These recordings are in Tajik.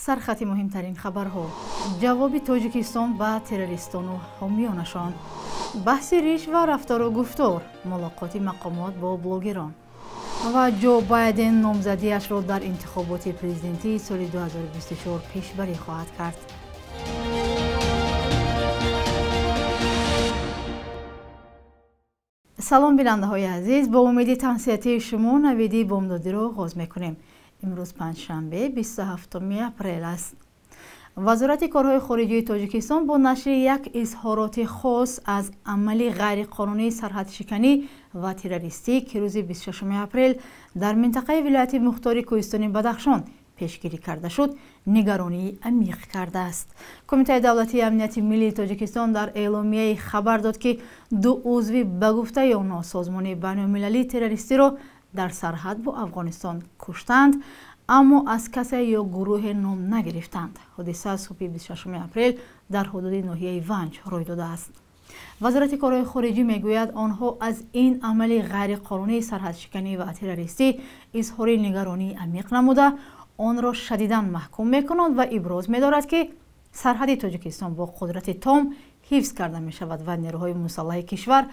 Сархати муҳимтарин хабарҳо: ҷавоби Тоҷикистон ба террористону ҳомиёнашон, баҳси риш ва рафтору гуфтор, мулоқоти мақомот бо блогерон ва Ҷо Байден номзадиашро дар интихоботи президентии соли 2024 пешбарӣ хоҳад кард. Салом, бинандаҳои азиз, бо умеди тансиҳатии шумо навиди бомдодиро оғоз мекунем. Имрӯз панҷшанбе, 27 апрел аст. Вазорати корҳои хориҷии Тоҷикистон бо нашри як изҳороти хос аз амали ғайриқонунии сарҳадшиканӣ ва террористӣ, ки рӯзи 26 апрел дар минтақаи вилояти мухтори кӯҳистони Бадахшон пешгирӣ карда шуд, нигаронии амиқ кардааст. Кумитаи давлатии амнияти миллии Тоҷикистон дар эъломияи хабар дод, ки ду узви ба гуфтаи онҳо созмони байналмилалии террористиро дар сарҳад бо Афғонистон куштанд, аммо аз касе ё гурӯҳе ном нагирифтанд. Ҳодиса субҳи 26 апрел дар ҳудуди ноҳияи Ванҷ рӯй додааст. Вазорати корҳои хориҷӣ мегӯяд, онҳо аз ин амали ғайриқонунии сарҳадшиканӣ ва террористӣ изҳори нигаронии амиқ намуда, онро шадидан маҳкум мекунанд ва иброз медорад, ки сарҳади Тоҷикистон бо қудрати том ҳифз карда мешавад ва нерӯҳои мусаллаҳи кишвар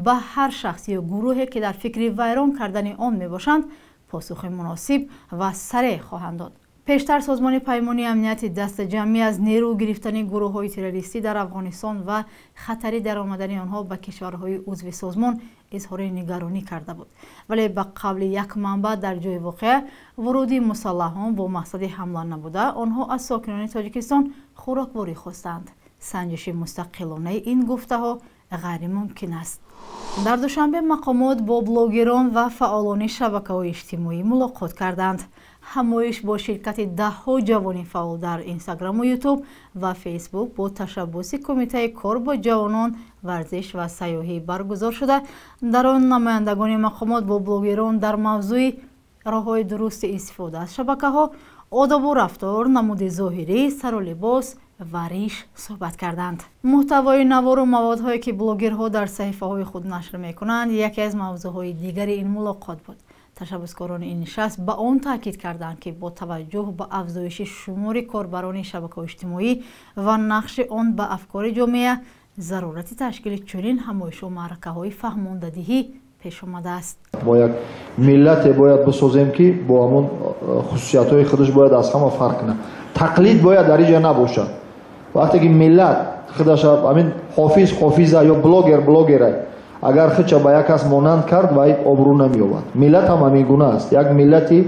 ба ҳар шахс ё гурӯҳе, ки дар фикри вайрон кардани он мебошанд, посухи муносиб ва сареъ хоҳанд дод. Пештар Созмони Паймони Амнияти Дастаҷамъӣ аз нерӯ гирифтани гурӯҳҳои террористӣ дар Афғонистон ва хатари даромадани онҳо ба кишварҳои узви созмон изҳори нигаронӣ карда буд. Вале ба қавли як манбаъ дар ҷои воқеа, вуруди мусаллаҳон бо мақсади ҳамла набуда, онҳо аз сокинони Тоҷикистон хӯрокворӣ хостанд. Санҷиши мустақилонаи ин гуфтаҳо ғайримумкин аст. Дар Душанбе мақомот бо блогерон ва фаъолони шабакаҳои иҷтимоӣ мулоқот карданд. Ҳамоиш бо ширкати даҳҳо ҷавони фаъол дар Инстаграму Ютуб ва Фейсбук бо ташаббуси Кумитаи кор бо ҷавонон, варзиш ва сайёҳӣ баргузор шуда, дар он намояндагони мақомот бо блогерон дар мавзӯи роҳҳои дурусти истифода аз шабакаҳо, одобу рафтор, намуди зоҳирӣ, сару либос ва риш суҳбат карданд. Муҳтавои навору маводҳое, ки блогерҳо дар саҳифаҳои худ нашр мекунанд, яке аз мавзӯъҳои дигари ин мулоқот буд. Ташаббускорони ин нишаст ба он таъкид карданд, ки бо таваҷҷӯҳ ба афзоиши шумори корбарони шабакаҳои иҷтимоӣ ва нақши он ба афкори ҷомеа, зарурати ташкили чунин ҳамоишу маъракаҳои фаҳмондадиҳӣ пеш омадааст. Мо як миллате бояд бисозем, ки бо ҳамон хусусиятҳои худаш бояд аз ҳама фарқ кунад. Тақлид бояд дар инҷа набошад. Вақте ки миллат худаш ҳамин ҳофиз ҳофиза ё блогер блогера, агар худша ба як кас монанд кард, вай обрӯ намеёбад. Миллат ҳам ҳамин гуна аст. Як миллати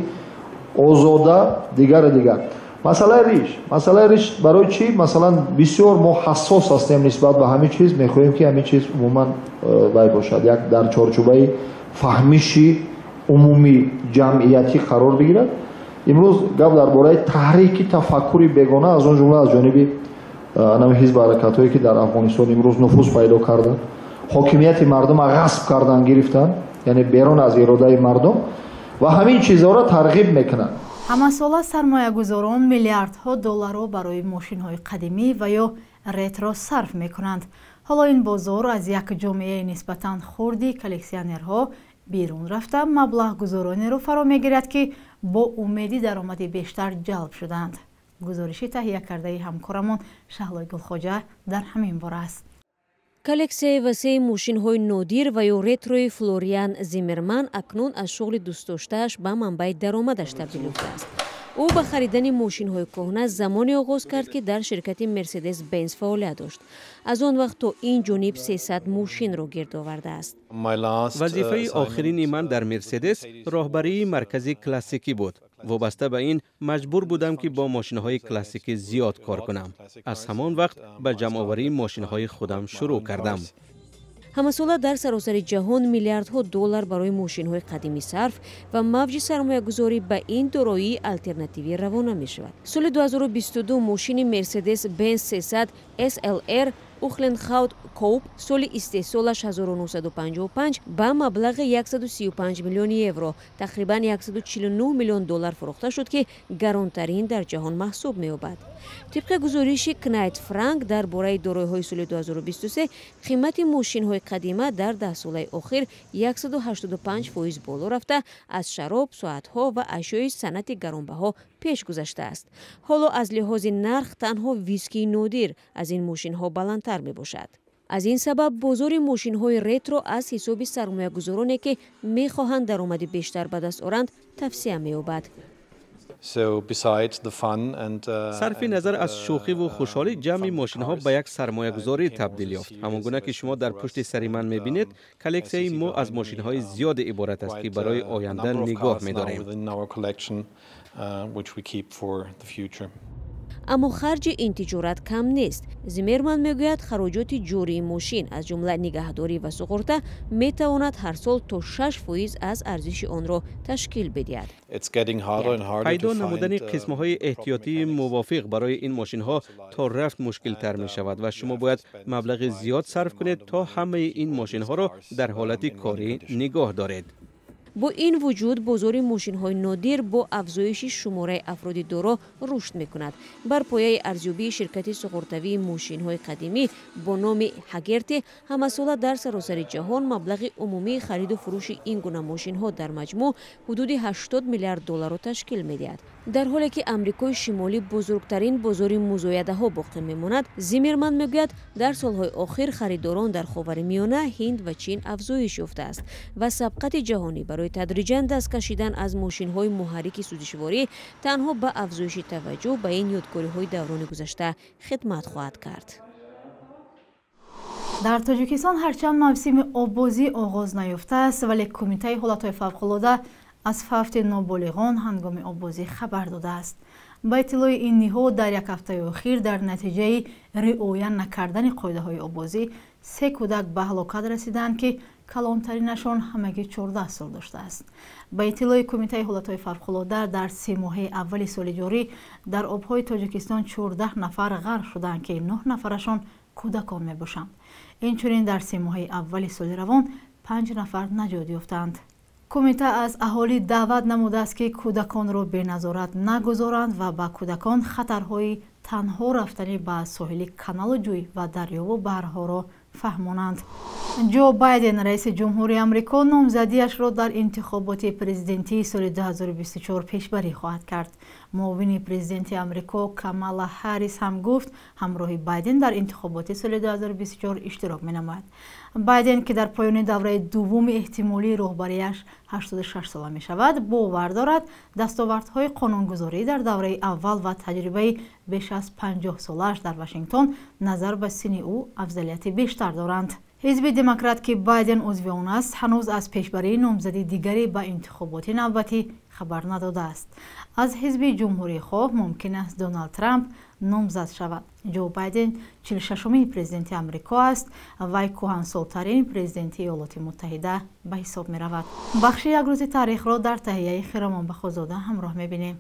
озода, дигару дигар. Масъалаи риш. Масъалаи риш барои чӣ? Масалан, бисёр мо ҳассос ҳастем нисбат ба ҳамин чиз, мехоҳем, ки ҳамин чиз умуман вай бошад, як дар чорчӯбаи фаҳмиши умумӣ ҷамъиятӣ қарор бигирад. Имрӯз гап дар бораи таҳрики тафаккури бегона, аз он ҷумла аз ҷониби анами ҳизб ҳаракатҳое, ки дар Афғонистон имрӯз нуфуз пайдо карданд, ҳокимияти мардума ғасб кардан гирифтанд, яъне берун аз иродаи мардум, ва ҳамин чизҳоро тарғиб мекунанд. Ҳамасола сармоягузорон миллиардҳо долларро барои мошинҳои қадимӣ ва ё ретро сарф мекунанд. Ҳоло ин бозор аз як ҷомеаи нисбатан хурди коллексионерҳо берун рафта, маблағгузоронеро фаро мегирад, ки бо умеди даромади бештар ҷалб шуданд. Гузориши таҳия кардаи ҳамкорамон Шаҳлои Гулхоҷа дар ҳамин бора аст. Коллексияи васеи мошинҳои нодир ва ё ретрои Флориан Зиммерман акнун аз шуғли дӯстдоштааш ба манбаи даромадаш табдил ёфтааст. Ӯ ба харидани мошинҳои кӯҳна замоне оғоз кард, ки дар ширкати Мерседес Бенз фаъолият дошт. Аз он вақт то ин ҷониб 300 мошинро гирд овардааст. Вазифаи охирини ман дар Мерседес роҳбарии маркази классикӣ буд. Вобаста ба ин маҷбур будам, ки бо мошинҳои классикӣ зиёд кор кунам. Аз ҳамон вақт ба ҷамъоварии мошинҳои худам шурӯъ кардам. Ҳамасола дар саросари ҷаҳон миллиардҳо доллар барои мошинҳои қадимӣ сарф ва мавҷи сармоягузорӣ ба ин дороии алтернативӣ равона мешавад. Соли 2022 мошини Мерседес Бенз 300 SLR Ухленхаут Коуп соли истеҳсолаш 1955 ба маблағи 135 миллион евро, тақрибан 149 миллион доллар фурӯхта шуд, ки гаронтарин дар ҷаҳон маҳсуб меёбад. Тибқи гузориши Кнайт Франк дар бораи дороиҳои соли 2023, қимати мошинҳои қадима дар даҳсолаи охир 185% боло рафта, аз шароб, соатҳо ва ашёи санъати гаронбаҳо Пеш гузаштааст. Ҳоло аз лиҳози нарх танҳо вискии нодир аз ин мошинҳо баландтар мебошад. Аз ин сабаб бозори мошинҳои ретро аз ҳисоби сармоягузороне, ки мехоҳанд даромади бештар ба даст оранд, тавсия меёбад. Сарфи назар аз шӯхиву хушҳолӣ, ҷамъи мошинҳо ба як сармоягузорӣ табдил ёфт. Ҳамон гуна ки шумо дар пушти сари ман мебинед, коллексияи мо аз мошинҳои зиёде иборат аст, ки барои оянда нигоҳ медорем. Аммо харҷи ин тиҷорат кам нест. Зимерман мегӯяд, хароҷоти ҷории мошин, аз ҷумла нигаҳдорӣ ва суғурта, метавонад ҳар сол то 6% аз арзиши онро ташкил бидиҳад. Пайдо намудани қисмҳои эҳтиётии мувофиқ барои ин мошинҳо то рафт мушкилтар мешавад ва шумо бояд маблағи зиёд сарф кунед, то ҳамаи ин мошинҳоро дар ҳолати корӣ нигоҳ доред. Бо ин вуҷуд, бозори мошинҳои нодир бо афзоиши шумораи афроди доро рушд мекунад. Бар пояи арзёбии ширкати суғуртавии мошинҳои қадимӣ бо номи Ҳагерти, ҳамасола дар саросари ҷаҳон маблағи умумии хариду фурӯши ин гуна мошинҳо дар маҷмӯъ ҳудуди 80 миллиард долларро ташкил медиҳад. Дар ҳоле ки Амрикои Шимолӣ бузургтарин бозори музоядаҳо боқӣ мемонад, Зимерман мегӯяд, дар солҳои охир харидорон дар Ховари Миёна, Ҳинд ва Чин афзоиш ёфтааст ва сабқати ҷаҳонӣ барои тадриҷан даст кашидан аз мошинҳои муҳаррики сӯзишворӣ танҳо ба афзоиши таваҷҷӯҳ ба ин ёдгориҳои даврони гузашта хидмат хоҳад кард. Дар Тоҷикистон ҳарчанд мавсими оббозӣ оғоз наёфтааст, вале Кумитаи ҳолатҳои фавқулода аз фавти ноболиғон ҳангоми оббозӣ хабар додааст. Ба иттилои ин ниҳод, дар як ҳафтаи охир дар натиҷаи риоя накардани қоидаҳои оббозӣ се кӯдак ба ҳалокат расиданд, ки калонтаринашон ҳамагӣ 14 сол доштааст. Ба иттилои Кумитаи ҳолатҳои фавқулода, дар 3 моҳаи аввали соли ҷорӣ дар обҳои Тоҷикистон 14 нафар ғарқ шуданд, ки 9 нафарашон кӯдакон мебошанд. Инчунин дар 3 моҳаи аввали соли равон панҷ нафар наҷот ёфтанд. Кумита аз аҳолӣ даъват намудааст, ки кӯдаконро беназорат нагузоранд ва ба кӯдакон хатарҳои танҳо рафтанӣ ба соҳили каналу ҷӯй ва дарёву баҳрҳоро фаҳмонанд. Ҷо Байден, раиси ҷумҳури Амрико, номзадиашро дар интихоботи президентии соли 2024 пешбарӣ хоҳад кард. Муовини президенти Амрико Камала Ҳаррис ҳам гуфт, ҳамроҳи Байден дар интихоботи соли 2024 иштирок менамояд. Байден, ки дар поёни давраи дуввуми эҳтимолии роҳбарияш 86 сола мешавад, бовар дорад, дастовардҳои қонунгузорӣ дар давраи аввал ва таҷрибаи беш аз 50 солааш дар Вашингтон назар ба синни ӯ афзалияти бештар доранд. Ҳизби Демократ, ки Байден узви он аст, ҳанӯз аз пешбарии номзади дигаре ба интихоботи навбатӣ хабар надодааст. Аз ҳизби Ҷумҳурихоҳ мумкин аст Доналд Трамп номзад шавад. Ҷо Байден 46-умин президенти Амрико аст. Вай кӯҳансолтарин президенти Иёлоти Муттаҳида ба ҳисоб меравад. Бахши «Як рӯзи таърихро» дар таҳияи Хиромон Бахозода ҳамроҳ мебинем.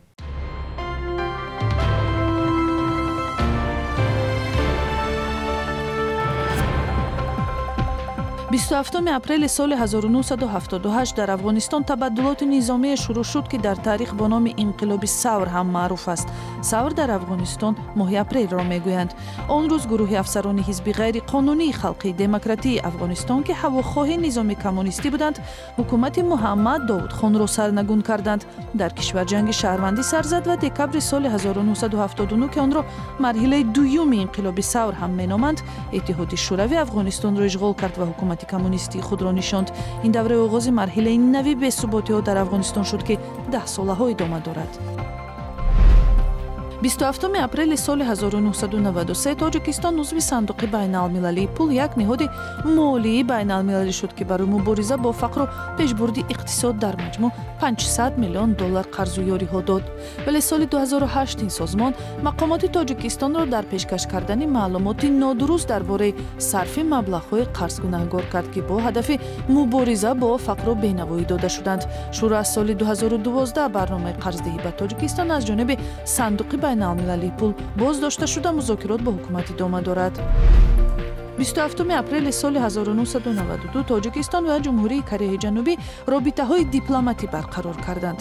27 апрели соли 1978 дар Афғонистон табаддулоти низомие шурӯъ шуд, ки дар таърих бо номи инқилоби Савр ҳам маъруф аст. Савр дар Афғонистон моҳи апрелро мегӯянд. Он рӯз гурӯҳи афсарони ҳизби ғайриқонунии Халқии Демократии Афғонистон, ки ҳавохоҳи низоми коммунистӣ буданд, ҳукумати Муҳаммад Довудхонро сарнагун карданд. Дар кишвар ҷанги шаҳрвандӣ сар зад ва декабри соли 1979, ки онро марҳилаи дуюми инқилоби Савр ҳам меноманд, Иттиҳоди Шӯравӣ Афғонистонро ишғол кард ва ҳукумати коммунистии худро нишонд. Ин давраи оғози марҳилаи нави бесуботиҳо дар Афғонистон шуд, ки даҳсолаҳо идома дорад. 27 апрели соли 1993 Тоҷикистон узви Сандуқи байналмилалии пул, як ниҳоди молии байналмилалӣ шуд, ки барои мубориза бо фақру пешбурди иқтисод дар маҷмӯъ 500 миллион доллар қарзу ёриҳо дод. Вале соли 2008 ин созмон мақомоти Тоҷикистонро дар пешкаш кардани маълумоти нодуруст дар бораи сарфи маблағҳои қарз гунаҳгор кард, ки бо ҳадафи мубориза бо фақру бенавоӣ дода шуданд. Шурӯъ аз соли 2012 барномаи қарздиҳӣ ба Тоҷикистон аз ҷониби Сандуқи байналмилалии пул боздошта шуда, музокирот бо ҳукумат идома дорад. 27 апрели соли 1992 Тоҷикистон ва Ҷумҳурии Кореяи Ҷанубӣ робитаҳои дипломатӣ барқарор карданд.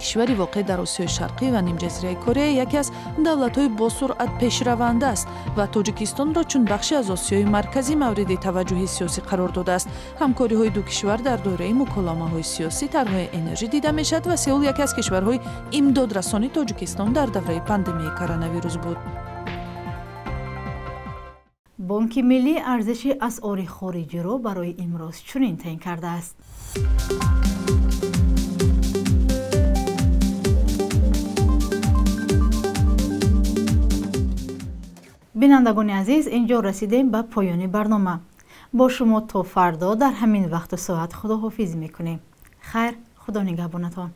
Кишвари воқеъ дар Осиёи Шарқӣ ва нимҷазираи Корея яке аз давлатҳои босуръат пешраванда аст ва Тоҷикистонро чун бахше аз Осиёи Марказӣ мавриди таваҷҷӯҳи сиёсӣ қарор додааст. Ҳамкориҳои ду кишвар дар доираи муколамаҳои сиёсӣ, тарҳҳои энержӣ дида мешавад ва Сеул яке аз кишварҳои имдодрасони Тоҷикистон дар давраи пандемияи коронавирус буд. Бонки Миллӣ арзиши асъори хориҷиро барои имрӯз чунин таъин кардааст. Бинандагони азиз, инҷо расидем ба поёни барнома. Бо шумо то фардо дар ҳамин вақту соат худоҳофизӣ мекунем. Хайр, худо нигаҳбонатон.